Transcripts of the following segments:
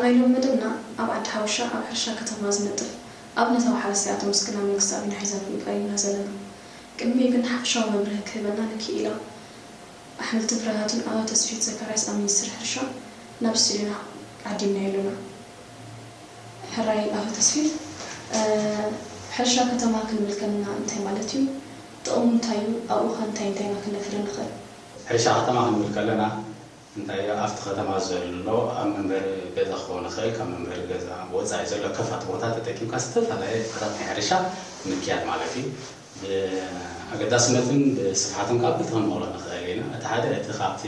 ናይ ሎሚ መደብና ኣብ ዓዲ ሓውሻ ኣብ ሕርሻ ከተማ ዝነጥፍ ኣብነታዊ ሓረስታይ ኣቶ ምስግና መንግስተኣብ ኢና ሒዘናኩም ቀሪብና ዘለና። ቅድሚኡ ግን ሓፈሻዊ መብርሂ ክህበና ንክኢላ ኣሕምልትን ፍረታትን ኣቶ ተስፊት ዘካርያስ ኣብ ሚኒስትሪ ሕርሻ ናብ ስቱድዮና ዓዲምናዮ ኣለና። ሕራይ ኣቶ ተስፊት፣ ሕርሻ ከተማ ክንብል ከለና እንታይ ማለት እዩ? ጥቕሙ እንታይ እዩ? ኣብኡ ኸ እንታይ እንታይ ኢና ክነፍሪ ንኽእል? ሕርሻ ከተማ ክንብል ከለና እንታይ ኣብቲ ከተማ ዘሎ ኣብ መንበሪ ገዛ ክኸውን ይኽእል፣ ካብ መንበሪ ገዛ ወፃኢ ዘሎ ከፋት ቦታ ተጠቂምካ ዝተፈላለየ ቦታታት ናይ ሕርሻ ምክያድ ማለት እዩ። ብኣገዳስነትን ብስፍሓትን ካብ ክልተ ክንመቕሎ ንኽእል ኢና። እቲ ሓደ እቲ ካብቲ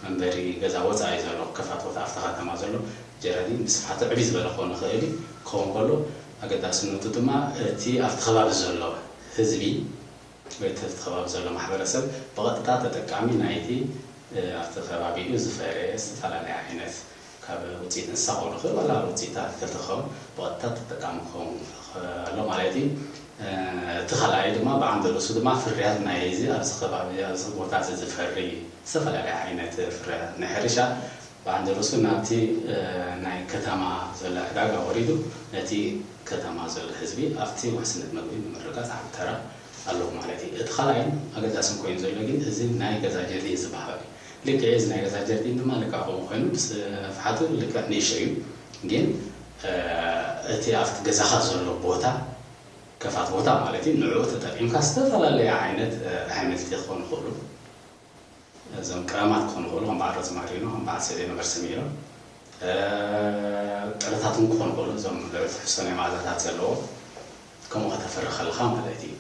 መንበሪ ገዛ ወፃኢ ዘሎ ከፋት ቦታ ኣብቲ ከተማ ዘሎ ጀረዲን ብስፍሓቱ ዕብይ ዝበለ ክኸውን ይኽእል እዩ። ክኸውን ከሎ ኣገዳስነቱ ድማ እቲ ኣብቲ ከባቢ ዘሎ ህዝቢ ወይ እቲ ኣብቲ ከባቢ ዘሎ ማሕበረሰብ ብቐጥታ ተጠቃሚ ናይቲ ኣብቲ ከባቢኡ ዝፈረየ ዝተፈላለየ ዓይነት ካብ ውፅኢት እንስሳ ክኸውን ይኽእል ዋላ ውፅኢት ኣትክልቲ ክኸውን ብቐጥታ ተጠቃሚ ክኸውን ከሎ ማለት እዩ። እቲ ካልኣይ ድማ ብዓንደ ርእሱ ድማ ፍርያት ናይ እዚ ኣብዚ ከባቢ ኣብዚ ቦታ እዚ ዝፈሪ ዝተፈላለየ ዓይነት ፍርያት ናይ ሕርሻ ብዓንደ ርእሱ ናብቲ ናይ ከተማ ዘሎ ዕዳጋ ወሪዱ ነቲ ከተማ ዘሎ ህዝቢ ኣብቲ ውሕስነት መግቢ ንምርግጋፅ ዓቢ ተራ ኣለዎ ማለት እዩ። እቲ ካልኣይን ኣገዳስን ኮይኑ ዘሎ ግን እዚ ናይ ገዛ ጀርዲን ዝበሃል እዩ። ልክዕ እዚ ናይ ገዛ ጀርዲን ድማ ልክዕ ከምኡ ኮይኑ ብስፍሓቱ ልክዕ ንእሽቶ እዩ። ግን እቲ ኣብቲ ገዛኻ ዘሎ ቦታ ከፋት ቦታ ማለት እዩ። ንዕኡ ተጠቂምካ ዝተፈላለየ ዓይነት ኣሕምልቲ ክኾኑ ይኽእሉ። እዞም ቀመማት ክኾኑ ይኽእሉ ከም በዓል ሮዝማሪኖ ከም በዓል ሰሌኖ በርሰሚሎ ጥረታት እውን ክኾኑ ይኽእሉ እዞም ልዑል ትሕዝቶ ናይ መኣዛታት ዘለዎ ከምኡ ከተፍሪ ከለኻ ማለት እዩ።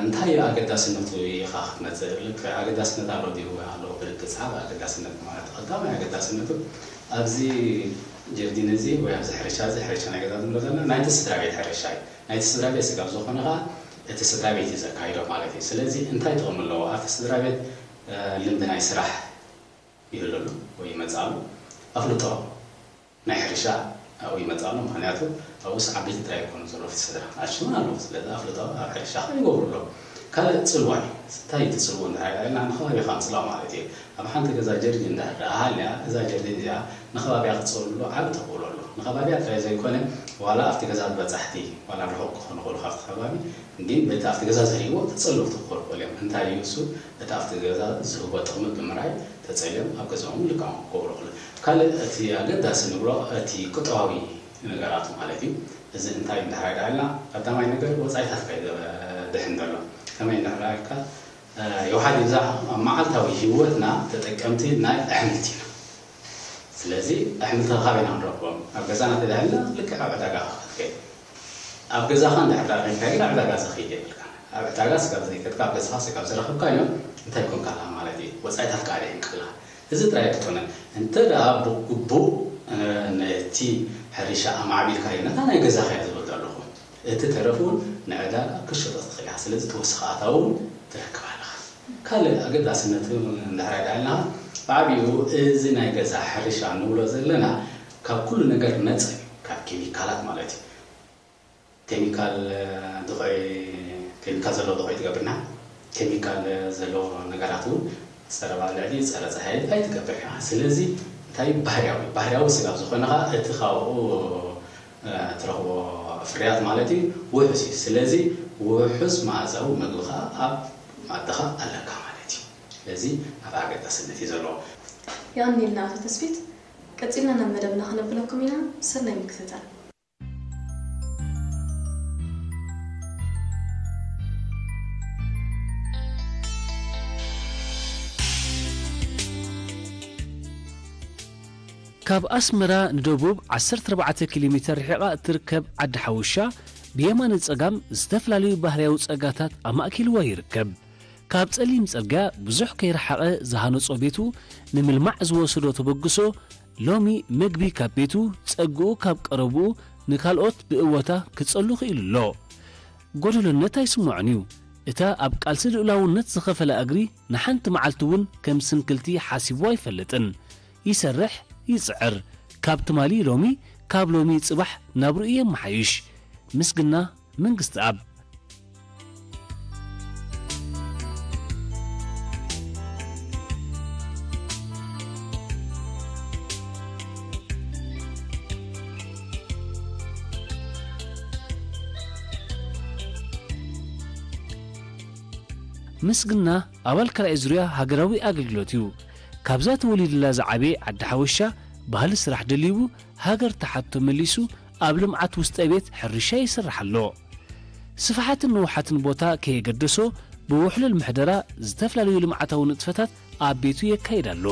እንታይ እዩ ኣገዳስነቱ ኢኻ ክትመፅእ ልክ ኣገዳስነት ኣሎ ድዩ ኣለዎ ብርግፅ ኣብ ኣገዳስነት ማለት ቀዳማይ ኣገዳስነቱ ኣብዚ ጀርዲን እዚ ወይ ኣብዚ ሕርሻ እዚ ሕርሻ ናይ ገዛ ዝብሎ ዘለና ናይቲ ስድራ ቤት ሕርሻ እዩ። ናይቲ ስድራ ቤት ስጋብ ዝኾነ ከዓ እቲ ስድራ ቤት እዩ ዘካይዶ ማለት እዩ። ስለዚ እንታይ ጥቕሚ ኣለዎ ኣብቲ ስድራ ቤት ልምዲ ናይ ስራሕ ይህሉ ኣሎ ወይ ይመፅእ ኣሎ። ኣፍልጦ ናይ ሕርሻ ኣብኡ ይመፅእ ኣሎ። ምክንያቱ ኣብኡስ ዓበይቲ ጥራይ ይኮኑ ዘሎ ፍቲ ስድራ ኣሽውን ኣለዉ። ስለዚ ኣፍልጦ ኣብ ሕርሻ ይገብሩ ኣለዉ። ካልእ ፅልዋ እዩ። እንታይ እቲ ፅልዎ እንድሕር ኢልና ንከባቢኻ ምፅላው ማለት እዩ። ኣብ ሓንቲ ገዛ ጀርዲን እንድሕር ደኣ ሃልያ እዛ ጀርዲን እዚኣ ንከባቢያ ክትፀልሎ ዓቢ ተኽእሎ ኣሎ። ንከባቢያ ጥራይ ዘይኮነ ዋላ ኣብቲ ገዛ በፃሕቲ ዋላ ርሑቕ ክኾኑ ይኽእሉ ካብቲ ከባቢ ግን በቲ ኣብቲ ገዛ ዝርእይዎ ተፀለውቲ ክኾኑ ይኽእሉ እዮም። እንታይ እዩ እሱ እቲ ኣብቲ ገዛ ዝህቦ ጥቕሚ ብምርኣይ ተፀልዮም ኣብ ገዛኦም ልክዖም ክገብሩ ይኽእሉ። ካልእ እቲ ኣገዳሲ ንብሎ እቲ ቁጠባዊ ነገራቱ ማለት እዩ። እዚ እንታይ እንዳሕራይ ደኣ ኢልና ቀዳማይ ነገር ወፃኢታትካ እዩ ድሕን ዘሎ ከመይ እንዳሕራይካ የውሓድ ይብዛሕ ኣብ መዓልታዊ ህይወትና ተጠቀምቲ ናይ ኣሕምልቲ ኢና። ስለዚ ኣሕምልቲ ካበይ ኢና ክንረክቦም? ኣብ ገዛና ተዳሂልና ልክዕ ኣብ ዕዳጋ ክትከይድ ኣብ ገዛኻ እንድሕር ደኣ ኮይንካ ግን ኣብ ዕዳጋ ዝኸይድ የብልካ። ኣብ ዕዳጋ ስጋብ ዘይከድካ ኣብ ገዛኻ ስጋብ ዝረኸብካዮ እንታይ ኮንካ ኣለኻ ማለት እዩ። ወፃኢታትካ ኣድሒንካ ኣለኻ። እዚ ጥራይ ኣይኮነን። እንተ ደኣ ብግቡእ ነቲ ሕርሻ ኣማዕቢልካዮ ነታ ናይ ገዛኻ እያ ዝብል ዘለኹ። እቲ ተረፉ እውን ንዕዳጋ ክሸጦ ትኽእል ኢኻ። ስለዚ ተወሳኺ ኣታዊ እውን ትረክብ ኣለኻ። ካልእ ኣገዳስነቱ እንድሕር ዳልና ብዓቢኡ እዚ ናይ ገዛ ሕርሻ ንብሎ ዘለና ካብ ኩሉ ነገር ነፃ እዩ፣ ካብ ኬሚካላት ማለት እዩ። ኬሚካል ድኾይ ኬሚካል ዘለዎ ድኾይ ትገብርና ኬሚካል ዘለዎ ነገራት እውን ፀረ ባልዕ ድዩ ፀረ ፀሓይ ኣይትገብር እያ። ስለዚ እንታይ ባህርያዊ ባህርያዊ ስጋብ ዝኾነ ከዓ እቲ ካብኡ ትረኽቦ ፍርያት ማለት እዩ ውሑስ እዩ። ስለዚ ውሑስ መኣዛዊ ምግቢ ከዓ ኣብ ማኣድኻ ኣለካ ማለት እዩ። ስለዚ ኣብ ኣገዳስነት እዩ ዘለዎ። የቐንየልና ኣቶ ተስፊት። ቀፂልና ናብ መደብና ክነብለኩም ኢና። ሰናይ ምክትታል። ካብ ኣስመራ ንደቡብ ዓሰርተ ኣርባዕተ ኪሎ ሜተር ርሒቓ እትርከብ ዓዲ ሓውሻ ብየማነ ጸጋም ዝተፈላለዩ ባህርያዊ ጸጋታት ኣማእኪልዋ ይርከብ። ካብ ጸሊም ጽርግያ ብዙሕ ከይረሓቐ ዝሃነጾ ቤቱ ንምልማዕ ዝወሰዶ ተበግሶ ሎሚ መግቢ ካብ ቤቱ፣ ጸግኡ ካብ ቀረብኡ ንካልኦት ብእወታ ክጸሉ ክኢሉ ኣሎ። ጎደሎነት ኣይስምዖን እዩ። እታ ኣብ ቃልሲ ልኡላውነት ዝኸፈላ እግሪ ንሓንቲ መዓልቲ እውን ከም ስንክልቲ ሓሲቡ ኣይፈልጥን። ይሰርሕ፣ ይጽዕር። ካብ ትማሊ ሎሚ፣ ካብ ሎሚ ጽባሕ ናብርኡ የመሓይሽ። ምስግና መንግስትኣብ። ምስግና ኣባል ካልኣይ ዙርያ ሃገራዊ ኣገልግሎት እዩ። ካብዛ ተወሊድላ ዝዓበየ ዓዲ ሓወሻ ባህሊ ስራሕ ደሊቡ ሃገር ተሓቶ መሊሱ ኣብ ልምዓት ውስጠ ቤት ሕርሻ ይሰርሕ ኣሎ። ስፍሓትን ንውሓትን ቦታ ከየገደሶ ብውሕሉል ምሕደራ ዝተፈላለዩ ልምዓታዊ ንጥፈታት ኣብ ቤቱ የካይድ ኣሎ።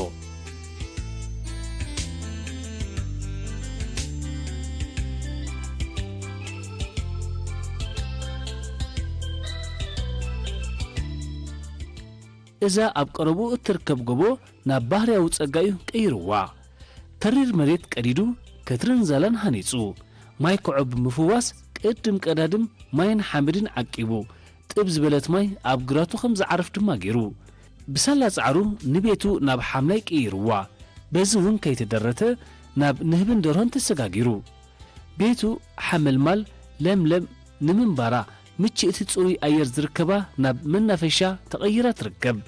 እዛ ኣብ ቀረብኡ እትርከብ ጎቦ ናብ ባህርያዊ ጸጋኡ ቀይርዋ። ተሪር መሬት ቀዲዱ፣ ከትርን ዛላን ሃኒጹ። ማይ ኮዖ ብምፍዋስ ቅድም ቀዳድም ማይን ሓመድን ዓቂቡ፣ ጥብ ዝበለት ማይ ኣብ ግራቱ ከም ዝዓርፍ ድማ ገይሩ። ብሳላ ጻዕሩ ንቤቱ ናብ ሓምላይ ቀይርዋ። በዚ እውን ከይተደረተ ናብ ንህብን ደርሆን ተሰጋጊሩ። ቤቱ ሓመልማል ለምለም ንምንባራ ምችእቲ ጽሩይ ኣየር ዝርከባ ናብ መናፈሻ ተቐይራ ትርከብ።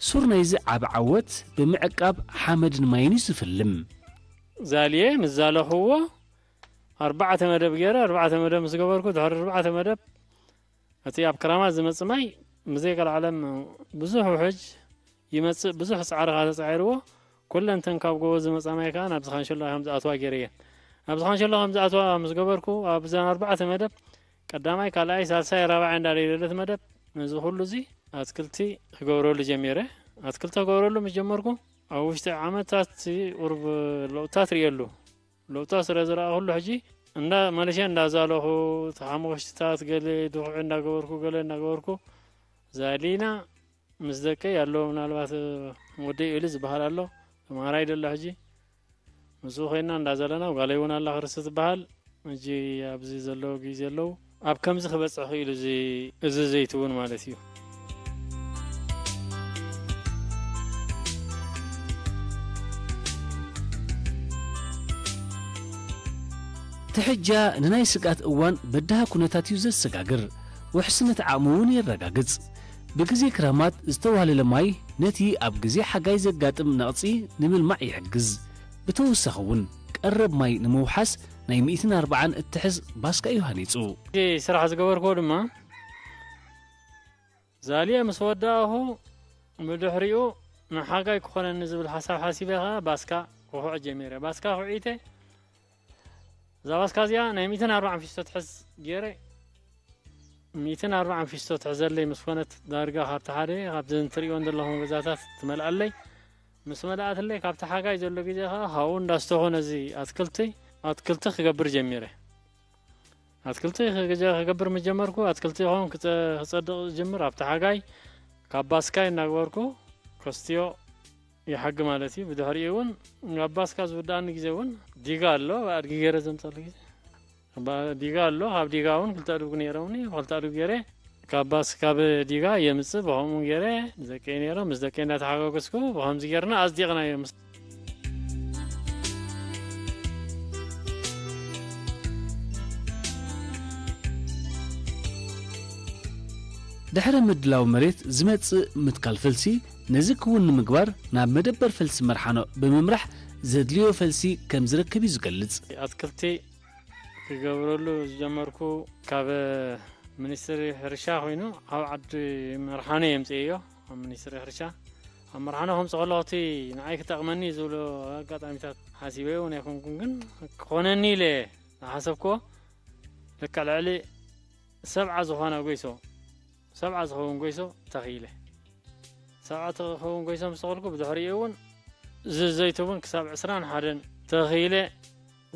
ሱር ናይዚ ዓቢ ዓወት ብምዕቃብ ሓመድን ማይን እዩ ዝፍልም። ዛልየ ምስ ዛለኽዎ ኣርባዕተ መደብ ገይረ፣ ኣርባዕተ መደብ ምስ ገበርኩ፣ ድሕሪ ኣርባዕተ መደብ እቲ ኣብ ክራማት ዝመጽእ ማይ ብዘይ ቀልዓለም ብዙሕ ውሕጅ ይመጽእ፣ ብዙሕ ጻዕሪ ከኣ ተጻዒርዎ፣ ኩለንተን ካብ ጎቦ ዝመጻ ማይ ከኣ ናብዚ ካንሸሎ ከም ዝኣትዋ ገይረየን። ናብዚ ካንሸሎ ከም ዝኣትዋ ምስ ገበርኩ፣ ኣብዘን ኣርባዕተ መደብ፣ ቀዳማይ፣ ካልኣይ፣ ሳልሳይ፣ ራብዓይ እንዳደየደለት መደብ፣ ነዚ ኩሉ እዚ ኣትክልቲ ክገብረሉ ጀሚረ። ኣትክልቲ ክገብረሉ ምስ ጀመርኩ፣ ኣብ ውሽጢ ዓመታት ቁሩብ ለውጥታት ርእየሉ። ለውጥታት ስለ ዝረኣኹሉ፣ ሕጂ እንዳ መለሸ እንዳዛለኹ፣ እቲ ሓሙኽሽትታት ገለ ድኹዒ እንዳገበርኩ፣ ገለ እንዳገበርኩ፣ ዛሊና ምስ ደቀይ ኣሎ፣ ምናልባት ወደይ ኤሊ ዝበሃል ኣሎ፣ ተምሃራይ ደሎ ሕጂ። ምስኡ ኮይና እንዳዘለና፣ ጓለይ እውን ኣላ ክርስቲ ትበሃል። ሕጂ ኣብዚ ዘለዉ ግዜ ኣለዉ። ኣብ ከምዚ ክበጽሕ ክኢሉ እዚ፣ እዚ ዘይትውን ማለት እዩ። ትሕጃ ንናይ ስግኣት እዋን በዳሂ ኩነታት እዩ ዘሰጋግር። ውሕስነት ዓቕሚ እውን የረጋግጽ። ብግዜ ክራማት ዝተዋህለለ ማይ ነቲ ኣብ ግዜ ሓጋይ ዘጋጥም ነቕጺ ንምልማዕ ይሕግዝ። ብተወሳኺ እውን ቀረብ ማይ ንምውሓስ ናይ ሚእትን ኣርባዓን እትሕዝ ባስካ እዩ ሃኒጹ። እዚ ስራሕ ዝገበርክዎ ድማ ዛልየ ምስ ወዳእኹ ብድሕሪኡ ንሓጋይ ክኾነኒ ዝብል ሓሳብ ሓሲበ ኸኣ ባስካ ክኹዕ ጀሚረ። ባስካ ኩዒተ፣ እዛ ባስካ እዚኣ ናይ ሚእትን ኣርባዓን ፊስቶ ትሕዝ ገይረ፣ ሚእትን ኣርባዓን ፊስቶ ትሕዘለይ ምስ ኮነት፣ ዳርጋ ካብቲ ሓደ ካብዘን ትርእዮን ዘለኹም ገዛታት ትመልኣለይ። ምስ መላኣትለይ፣ ካብቲ ሓጋይ ዘሎ ግዜ ኸኣ ካብኡ እንዳስተኹ ነዚ ኣትክልቲ፣ ኣትክልቲ ክገብር ጀሚረ። ኣትክልቲ ክገ-፣ ክገብር ምስ ጀመርኩ፣ ኣትክልቲ ይኹን ክጸ-፣ ክጸድቕ ዝጅምር ኣብቲ ሓጋይ ካብ ባስካይ እናግበርኩ ከስትዮ ይሓጊ ማለት እዩ። ብድሕሪኡ እውን ኣብ ባስካ ዝውድኣኒ ግዜ እውን ዲጋ ኣሎ፣ ኣድጊ ገይረ ዘምጸሉ ግዜ። ባ-፣ ዲጋ ኣሎ፣ ካብ ዲጋ እውን ክልተ ኣእዱግ ነይሮምኒ፣ ክልተ ኣእዱግ ገይረ ካብ ባስ-፣ ካብ ዲጋ የምጽእ፣ ብኸምኡ ገይረ ንደቀይ ነይሮም፣ ምስ ደቀይ እንዳተሓጋገዝኩ ብኸምዚ ገይርና ኣጽዲቕናዮ። ምስ ድሕሪ ምድላው መሬት ዝመጽእ ምትካል ፈልሲ፣ ነዚ ክውን ንምግባር ናብ መደበር ፈልሲ መርሓኖ ብምምራሕ ዘድልዮ ፈልሲ ከም ዝረክብ እዩ ዝገልጽ። ኣትክልቲ ክገብረሉ ዝጀመርኩ ካብ ሚኒስትሪ ሕርሻ ኮይኑ፣ ኣብ ዓዲ መርሓኖ የምጽኤዮ። ኣብ ሚኒስትሪ ሕርሻ፣ ኣብ መርሓኖ ከምጽእ ከለኹ፣ እቲ ንዓይ ክጠቕመኒ ዝብሎ ኣጋጣሚታት ሓሲበዮ እውን ኣይኮንኩን፣ ግን ክኾነኒ ኢለ ዝሓሰብክዎ ልክዕ ልዕሊ ሰብዓ ዝኾና ጎይሶ፣ ሰብዓ ዝኸውን ጎይሶ ተኺለ። ሰብዓ ትኸውን ጎይሶ ምስ ተኸልኩ፣ ብድሕሪኡ እውን እዚ ዘይትውን ክሳብ ዕስራን ሓደን ተኺለ፣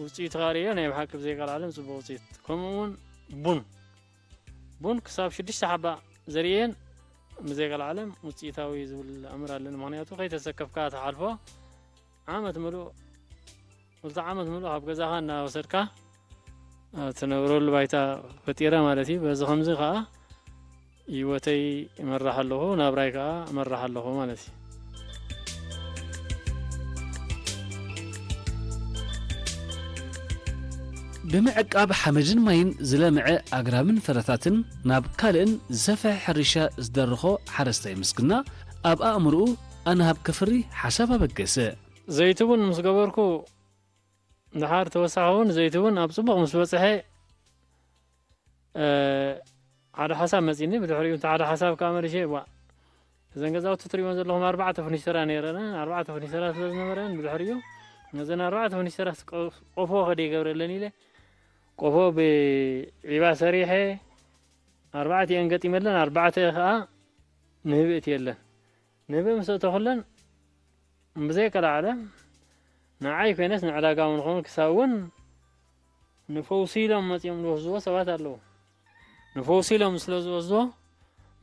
ውፅኢቱ ከኣ ርእዮ፣ ናይ ብሓቂ ብዘይ ቀልዓለም ፅቡቕ ውፅኢት። ከምኡ እውን ቡን፣ ቡን ክሳብ ሽዱሽተ ሓባ ዘርእየን ብዘይ ቀልዓለም ውፅኢታዊ ዝብል ኣምር ኣለኒ። ምኽንያቱ ከይተሰከፍካ ትሓልፎ፣ ዓመት ምሉእ፣ ክልተ ዓመት ምሉእ ካብ ገዛኻ እናወሰድካ ትነብረሉ ባይታ ፈጢረ ማለት እዩ። በዚ ከምዚ ከዓ ህይወተይ እመርሕ ኣለኹ፣ ናብራይ ከዓ እመርሕ ኣለኹ ማለት እዩ። ብምዕቃብ ሓመድን ማይን ዝለምዐ ኣግራብን ፍረታትን ናብ ካልእን ዝሰፍሐ ሕርሻ ዝደርኾ ሓረስታይ ምስግና፣ ኣብ ኣእምሮኡ ኣናህብ ክፍሪ ሓሳብ ኣበገሰ። ዘይትውን ምስ ገበርኩ፣ ድሓር ተወሳኺ እውን ዘይትውን ኣብ ጽቡቕ ምስ በጽሐ፣ እ፣ ሓደ ሓሳብ መጺኒ። ብድሕሪኡ እቲ ሓደ ሓሳብ ከኣ መሊሸ፣ ዋ፣ እዘን ገዛውቲ ትሪእወን ዘለኹም ኣርባዕተ ፍኒሽተራ ነይረን። ኣርባዕተ ፍኒሽተራ ስለ ዝነበረን ብድሕሪኡ ነዘን ኣርባዕተ ፍኒሽተራ ቆፎ ከደ ይገብረለን ኢለ ቆፎ ብዒባ ሰሪሐ ኣርባዕቲኤን ገጢመለን፣ ኣርባዕተ ከዓ ንህቢ እትየለን። ንህቢ ምስ እተኹለን ብዘይከልኣለ ንዓይ ኮይነስ ንዕዳጋ እውን ኸውን ክሳብ እውን ንፈውሲ ኢሎም መፂኦም ዝወስድዎ ሰባት ኣለዉ። ንፈውሲ ኢሎም ስለ ዝወስድዎ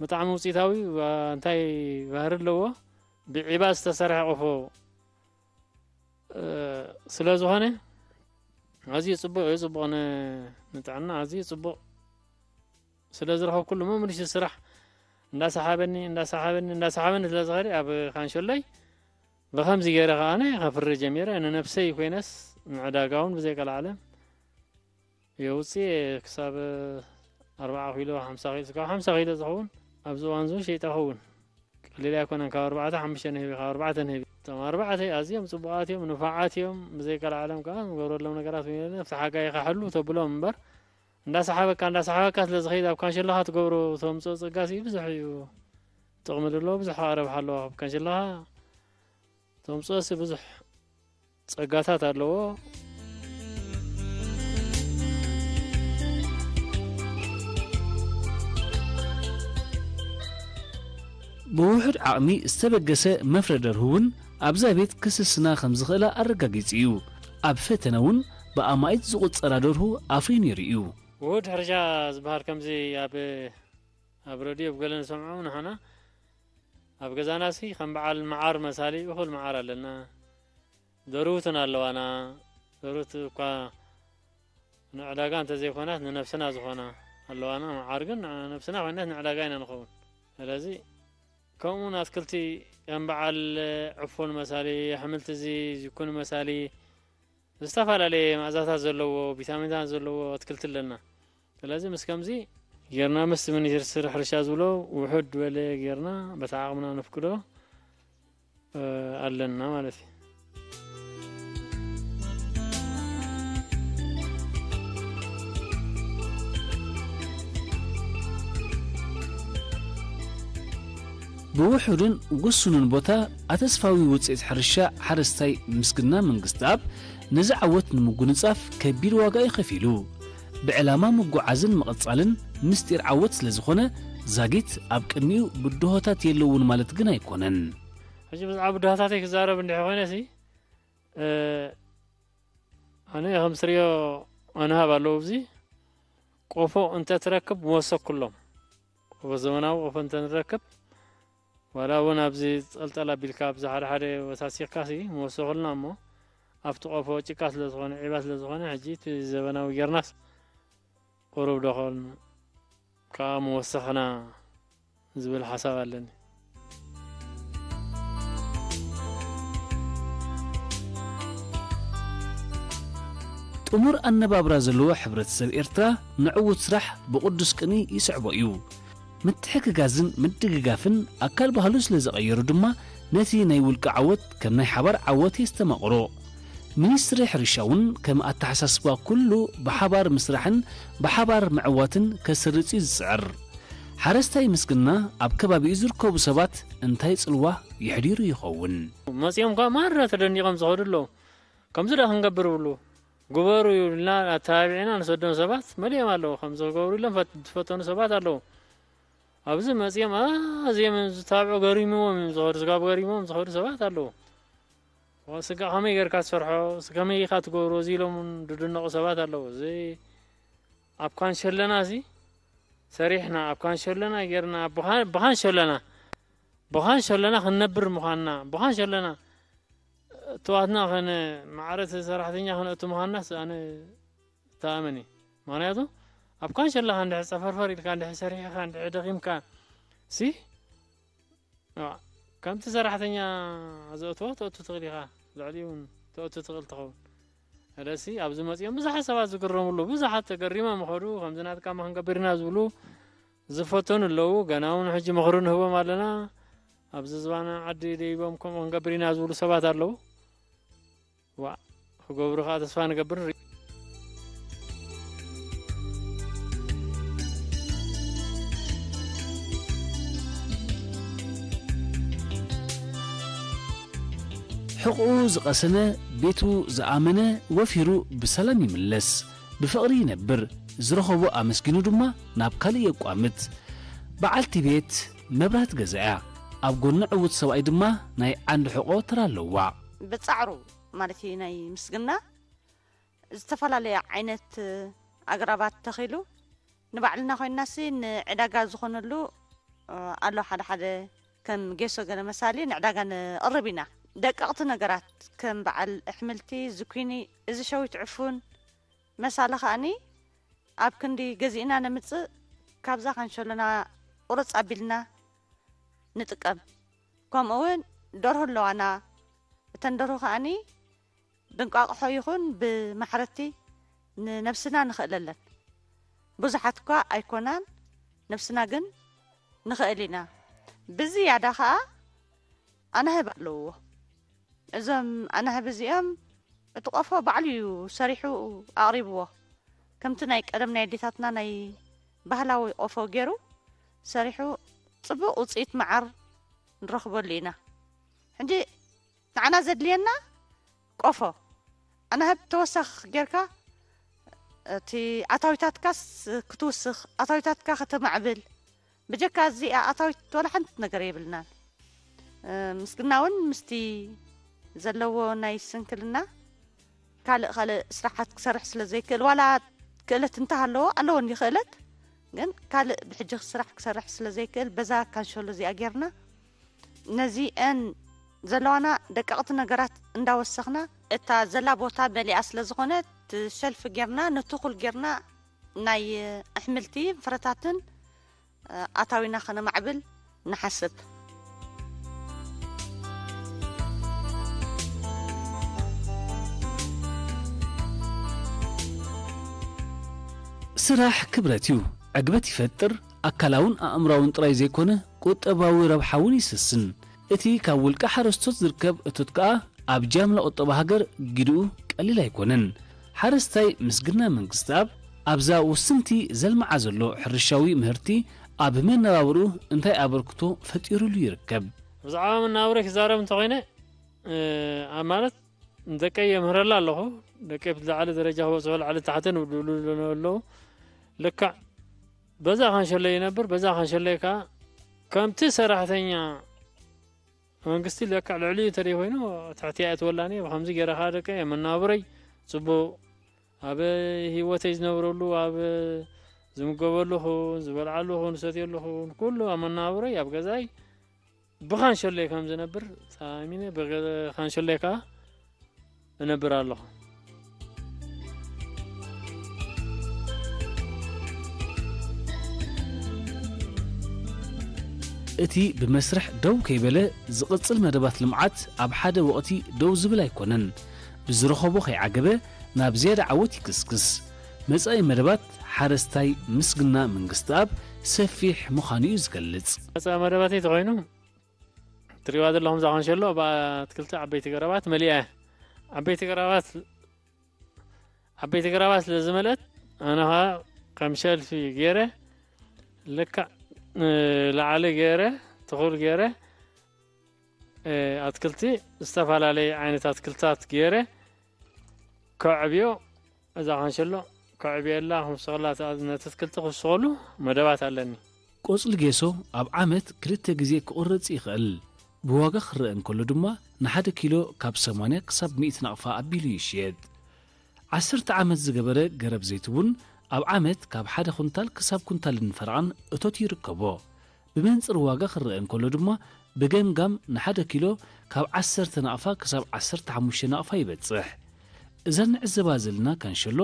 ብጣዕሚ ውፅኢታዊ ዋ-፣ እንታይ ባህሪ ኣለዎ። ብዒባ ዝተሰርሐ ቆፎ፣ እ፣ ስለ ዝኾነ ኣዝዩ ፅቡቕ እዩ። ፅቡቕ ን-፣ ንጥዕና ኣዝዩ ፅቡቕ ስለ ዝረኸብኩሉ መምልሲ ስራሕ እንዳሰሓበኒ፣ እንዳሰሓበኒ፣ እንዳሰሓበኒ ስለ ዝኸደ ኣብ ካንሸሎይ ብኸምዚ ገይረ ከዓነ ከፍሪ ጀሚረ። ንነብሰይ ኮይነስ ንዕዳጋ እውን ብዘይቀልዓለ የውፅእ ክሳብ ኣርባዓ ኪሎ፣ ሓምሳ ኪሎ፣ ክሳብ ሓምሳ ኪሎ ዝኸውን ኣብዚ እዋን እዚ ሸይጠ ኸውን። ቀሊል ኣይኮነን። ካብ ኣርባዕተ ሓሙሽተ ንህቢ፣ ካብ ኣርባዕተ ንህቢ። እቶም ኣርባዕተ ኣዝዮም ጽቡቓት እዮም፣ ንፉዓት እዮም። ብዘይቀልዓለም ከኣ ንገብረሎም ነገራት እውን የለን። ኣብቲ ሓጋይ ይኸሕሉ ተብሎም እምበር፣ እንዳሰሓበካ፣ እንዳሰሓበካ ስለ ዝኸይድ፣ ኣብ ካንሸሎኻ ትገብሮ ተምጽኦ ጸጋሲ ብዙሕ እዩ ጥቕሚ ዘለዎ፣ ብዙሕ ከኣ ረብሓ ኣለዎ። ኣብ ካንሸሎኻ ተምጽኦሲ ብዙሕ ጸጋታት ኣለዎ። ብውሑድ ዓቕሚ ዝተበገሰ መፍረ ደርሁ እውን ኣብዛ ቤት ክስስና ከም ዝኽእላ ኣረጋጊጹ እዩ። ኣብ ፈተነ እውን ብኣማኢት ዝቑጸራ ደርሁ ኣፍርዩ ነይሩ እዩ። ውሁድ ሕርሻ ዝበሃል ከምዚ ኣብ፣ ኣብ ረድዮ ኣብ ገለ ንሰምዖ ንሕና ኣብ ገዛናሲ ከም በዓል መዓር መሳሊ እኹል መዓር ኣለና። ደርሁትን ኣለዋና። ደርሁት እኳ ንዕዳጋ እንተዘይኮናት ንነብስና ዝኾና ኣለዋና። መዓር ግን ንነብስና ኮይናት ንዕዳጋ ኢና ንኸውን። ስለዚ ከምኡውን ኣትክልቲ ከም በዓል ዕፉን መሳሊ፣ ኣሕምልቲ እዚ ዝኩኒ መሳሊ፣ ዝተፈላለየ መኣዛታት ዘለዎ፣ ቪታሚናት ዘለዎ ኣትክልቲ ኣለና። ስለዚ ምስ ከምዚ ጌርና ምስቲ ሚኒስትሪ ሕርሻ ዝብሎ ውሑድ ዝበለ ጌርና በቲ ዓቕምና ነፍቅዶ፣ እ፣ ኣለና ማለት እዩ። ብውሑድን ውሱንን ቦታ ኣተስፋዊ ውፅኢት ሕርሻ ሓረስታይ ምስግና መንግስትኣብ ነዚ ዓወት ንምጉንፃፍ ከቢድ ዋጋ እዩ ከፊሉ። ብዕላማ ምጉዓዝን ምቕፃልን ምስጢር ዓወት ስለ ዝኾነ ዛጊት ኣብ ቅድሚኡ ብድሆታት የለውን ማለት ግን ኣይኮነን። ሕጂ ብዛዕባ ብድሆታተይ ክዛረብ እንድሕር ኮይነ ሲ፣ እ፣ ኣነ ከም ስርዮ ኣንሃብ ኣለዉ። እዚ ቆፎ እንተትረክብ ምወሰኩሎም። ቆፎ ዘመናዊ ቆፎ እንተንረክብ፣ ዋላ እውን ኣብዚ ጸልጠል ኣቢልካ ኣብዚ ሓደ ሓደ ወሳሲኽካ ሲ ምወሰኹልና እሞ፣ ኣብቲ ቆፎ ጭቃ ስለ ዝኾነ፣ ዒባ ስለ ዝኾነ፣ ሕጂ እቲ ዘበናዊ ጌርናስ ቁሩብ ዶ ኸውን ከኣ ምወሰኽና ዝብል ሓሳብ ኣለኒ። ጥሙር ኣነባብራ ዘለዎ ሕብረተሰብ ኤርትራ ንዕዉት ስራሕ ብቕዱስ ቅንኢ ይስዕቦ እዩ። ምትሕግጋዝን ምድግጋፍን ኣካል ባህሉ ስለ ዘቐየሩ ድማ ነቲ ናይ ውልቂ ዓወት ከም ናይ ሓባር ዓወት የስተማቕሮ። ሚኒስትሪ ሕርሻ እውን ከም ኣተሓሳስባ ኩሉ ብሓባር ምስራሕን ብሓባር ምዕዋትን ከስርጽ እዩ ዝጽዕር። ሓረስታይ ምስግና ኣብ ከባቢኡ ዝርከቡ ሰባት እንታይ ጽልዋ የሕዲሩ ይኸውን? መጺኦም ከኣ ማራ ተደኒቖም ዝኸዱ ኣለዉ። ከምዚ ዶ ክንገብር ይብሉ፣ ግበሩ ይብሉና፣ ኣተባቢዕና ንሰዶም ሰባት መሊኦም ኣለዉ። ከምዚ ክገብሩ ኢሎም ፈት-፣ ዝፈተኑ ሰባት ኣለዉ። ኣብዚ መጺኦም ኣዝዮም እዮም ዝታብዑ፣ ገሪምዎም እዮም ዝኸዱ፣ ስጋብ ገሪምዎም ዝኸዱ ሰባት ኣለዉ። ስጋ ከመይ ጌርካ ትሰርሖ፣ ስ-፣ ከመይ ኢኻ ትገብሮ፣ እዚ ኢሎም እውን ዝድነቑ ሰባት ኣለዉ። እዚ ኣብ ካንሸለና እዚ ሰሪሕና፣ ኣብ ካንሸለና ጌርና፣ ብኻ-፣ ብኻንሸለና፣ ብኻንሸለና ክንነብር ምዃንና፣ ብኻንሸለና እትዋትና ከነ ማዕረ እቲ ሰራሕተኛ ክነእቱ ምዃንናስ ኣነ እተኣመን እየ። ምኽንያቱ ኣብ ካንሸላኻ እንድሕር ጸፈርፈር ኢልካ፣ እንድሕር ሰሪሕኻ፣ እንድሕር ደኺምካ ሲ፣ ዋ፣ ከምቲ ሰራሕተኛ ዘእትዎ ተእቱ ትኽእል ኢኻ፣ ልዕሊኡ እውን ተእቱ ትኽእል ትኸውን። ስለሲ ኣብዚ መጺኦም ብዙሓት ሰባት ዝግረምሉ፣ ብዙሓት ተገሪሞም ይኸዱ፣ ከምዚ ናትካማ ክንገብር ኢና ዝብሉ ዝፈተኑ ኣለዉ። ገና እውን ሕጂ ምኽሪ ንህቦም ኣለና። ኣብዚ ዝባና ዓዲ ደይቦም ከምኡ ክንገብር ኢና ዝብሉ ሰባት ኣለዉ። ዋእ፣ ክገብሩ ከኣ ተስፋ ንገብር። ንርኢ። ሕቕኡ ዝቐሰመ፣ ቤቱ ዝኣመነ ወፊሩ ብሰላም ይምለስ። ብፍቕሪ ይነብር። ዝረኸቦ ኣመስጊኑ ድማ ናብ ካልእ የቋምት። በዓልቲ ቤት መብራት ገዛ እያ። ኣብ ጎኒ ዕዉት ሰብኣይ ድማ ናይ ዓንዲ ሕቖ ተራ ኣለዋ። ብጻዕሩ ማለት እዩ ናይ ምስግና ዝተፈላለየ ዓይነት ኣግራባት ተኺሉ ንባዕልና ኮይንናሲ ንዕዳጋ ዝኾነሉ ኣሎ። ሓደ ሓደ ከም ጌሶ ገለ መሳሊ ንዕዳጋ ንቕርብ ኢና። ደቀቕቲ ነገራት ከም በዓል ኣሕምልቲ፣ ዝኩኒ፣ እዚ ሸዊት ዕፉን መሳሊ ከኣኒ ኣብ ክንዲ ገዚእና ነምጽእ፣ ካብዛ ካንሸሎና ቁርጽ ኣቢልና ንጥቀም። ከምኡ እውን ደርሁ ኣለዋና። እተን ደርሁ ከኣኒ ብእንቋቑሖ ይኹን ብማሕረቲ ንነብስና ንኽእለለን። ብዙሓት እኳ ኣይኮናን፣ ነብስና ግን ንኽእል ኢና። ብዝያዳ ኸኣ ኣናህብ ኣለውዎ። እዞም ኣናህብ እዚኦም እቲ ቆፎ ባዕሉ እዩ ሰሪሑ ኣቕሪብዎ። ከምቲ ናይ ቀደም ናይ ኣዴታትና ናይ ባህላዊ ቆፎ ገይሩ ሰሪሑ ጽቡቕ ውጽኢት መዓር ንረኽበሉ ኢና። ሕጂ ንዓና ዘድልየና ቆፎ ኣናህብ ተወሳኽ ጌርካ እቲ ኣታዊታትካስ ክትውስኽ ኣታዊታትካ ከተማዕብል ብጀካ እዚኣ ኣታዊት ወላ ሓንቲ ነገር የብልናን። ምስግና እውን ምስቲ ዘለዎ ናይ ስንክልና ካልእ ካልእ ስራሓት ክሰርሕ ስለ ዘይክእል ዋላ ክእለት እንተሃለዎ ኣለዎ እንዲ ክእለት ግን ካልእ ብሕጂ ስራሕ ክሰርሕ ስለ ዘይክእል በዛ ካንሸሎ እዚኣ ጌርና ነዚአን ዘለዋና ደቀቕቲ ነገራት እንዳወሰኽና እታ ዘላ ቦታ መሊኣ ስለ ዝኾነት ሸልፍ ጌርና ነትኹል ጌርና ናይ ኣሕምልቲ ፍረታትን ኣታዊና ከነማዕብል ንሓስብ። ስራሕ ክብረት እዩ። ዕግበት ይፈጥር፣ ኣካላውን ኣእምራውን ጥራይ ዘይኮነ ቁጠባዊ ረብሓ እውን ይሰስን። እቲ ካብ ውልቀ ሓረስቶት ዝርከብ እቶት ከኣ ኣብ ጃምላ ቁጠባ ሃገር ግድኡ ቀሊል ኣይኮነን። ሓረስታይ ምስግና መንግስትኣብ ኣብዛ ውስንቲ ዘልምዓ ዘሎ ሕርሻዊ ምህርቲ ኣብ መነባብርኡ እንታይ ኣበርክቶ ፈጢሩሉ ይርከብ? ብዛዕባ መነባብሮይ ክዛረብ እንተኾይነ ኣብ ማለት ንደቀይ የምህረላ ኣለኹ። ደቀይ ብዝለዓለ ደረጃ ክበፅሑ ላዕሊ ታሕትን ይብሉ ኣለዉ። ልክዕ በዛ ካንሸለይ ይነብር፣ በዛ ካንሸለይ ከዓ ከምቲ ሰራሕተኛ መንግስቲ ለክዕ ልዕሊኡ እንተደይ ኮይኑ ትሕቲ ኣይእትወላን እየ። ብከምዚ ገይረ ከዓ ደቀይ ኣብ መነባብሮይ ፅቡቅ ኣብ ህይወተይ ዝነብረሉ ኣብ ዝምገበሉ ኹን ዝበልዓሉ ኹን ዝሰትየሉ ኹን ኩሉ ኣብ መነባብሮይ ኣብ ገዛይ ብኻንሸለይ ከም ዝነብር ተኣሚነ ብኻንሸለይ ከዓ እነብር ኣለኹ። እቲ ብመስርሕ ደው ከይበለ ዝቕጽል መደባት ልምዓት ኣብ ሓደ ወቕቲ ደው ዝብል ኣይኮነን። ብዝረኸቦ ከይዓገበ ናብ ዝያዳ ዓወት ይክስክስ። መጻኢ መደባት ሓረስታይ ምስግና መንግስትኣብ ሰፊሕ ምዃኑ እዩ ዝገልጽ። መጻኢ መደባተይ ተኾይኑ ትሪእዋ ዘለኹም እዛ ኸንሸሎ ብኣትክልቲ ዓበይቲ ገረባት መሊኣ እያ። ዓበይቲ ገረባት ዓበይቲ ገረባት ስለ ዝመልአት ኣነ ኸዓ ከም ሸልፊ ገይረ ልክዕ ንላዕሊ ገይረ ትኹል ገይረ ኣትክልቲ ዝተፈላለየ ዓይነት ኣትክልታት ገይረ ከዕብዮ እዛ ኸንሸሎ ከዕብየላ ክውስኸላ ነቲ ኣትክልቲ ክውስኸሉ መደባት ኣለኒ። ቆጽሊ ጌሶ ኣብ ዓመት ክልተ ግዜ ክቑረጽ ይኽእል። ብዋጋ ክረአ እንከሎ ድማ ንሓደ ኪሎ ካብ ሰማንያ ክሳብ ሚእቲ ናቕፋ ኣቢሉ ይሽየጥ። ዓሰርተ ዓመት ዝገበረ ገረብ ዘይትቡን ኣብ ዓመት ካብ ሓደ ኩንታል ክሳብ ኩንታልን ፈረቓን እቶት ይርከቦ። ብመንጽር ዋጋ ክረአ እንከሎ ድማ ብገምጋም ንሓደ ኪሎ ካብ ዓሰርተ ናቕፋ ክሳብ ዓሰርተ ሓሙሽተ ናቕፋ ይበጽሕ። እዛ ንዕዘባ ዘለና ካንሸሎ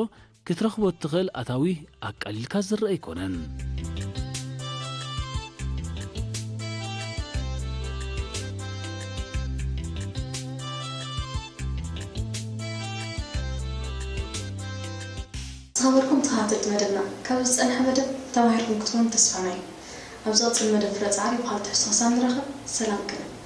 ክትረኽቦ እትኽእል ኣታዊ ኣቃሊልካ ዝረኣ ኣይኮነን። ዝኸበርኩም ተኸታተልቲ መደብና፣ ካብዚ ዝጸንሐ መደብ ተማሂርኩም ክትኮኑ ተስፋና እዩ። ኣብ ዝቕጽል መደብ ፍረ ጻዕሪ ብኻልእ ትሕዝቶ ክሳብ ንራኸብ፣ ሰላም ቅነ።